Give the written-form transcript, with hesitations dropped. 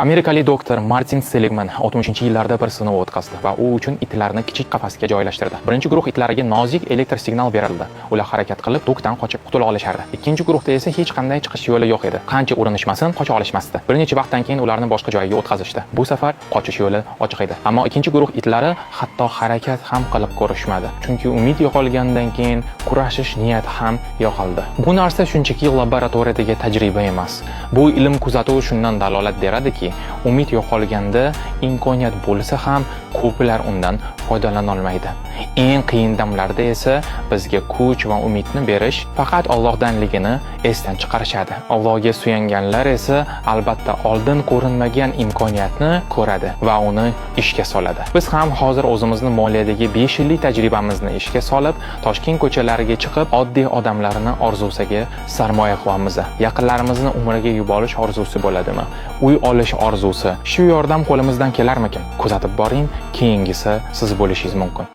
Amerikalik doktor Martin Seligman 60-yillarda bir sinov o'tkazdi va u uchun itlarni kichik qafasga joylashtirdi. Birinchi guruh itlariga nozik elektr signal berildi. Ular harakat qilib, tokdan qochib qutula olishardi. Ikkinchi guruhda esa hech qanday chiqish yo'li yo'q edi. Qancha urinishmasin, qocha olishmasdi. Bir necha vaqtdan keyin ularni boshqa joyga o'tkazishdi. Bu safar qochish yo'li ochiq edi. Ammo ikkinchi guruh itlari hatto harakat ham qilib ko'rishmadi. Chunki umid yo'qolgandan keyin kurashish niyati ham yo'qoldi. Bu narsa shunchaki laboratoriyadagi tajriba emas. Bu ilm kuzatuvi shundan dalolat beradiki, umid yo'qolganda imkoniyat bo'lsa ham ko'plar undan foydalanolmaydi. Eng qiyin damlarda esa bizga kuch va umidni berish faqat Allohdanligini esdan chiqarishadi. Allohga suyanganlar esa albatta oldin ko'rinmagan imkoniyatni ko'radi va uni ishga soladi. Biz ham hozir o'zimizni moliyadagi 5 yillik tajribamizni ishga solib, Toshkent ko'chalariga chiqib, oddiy odamlarni orzusiga sarmoya qilyapmiz. Yaqinlarimizni umraga yuborish orzusi bo'ladimi? Uy olish orzusi. Shu yordam qo'limizdan kelarmikin? Kuzatib boring, keyingisi siz bo'lishingiz mumkin.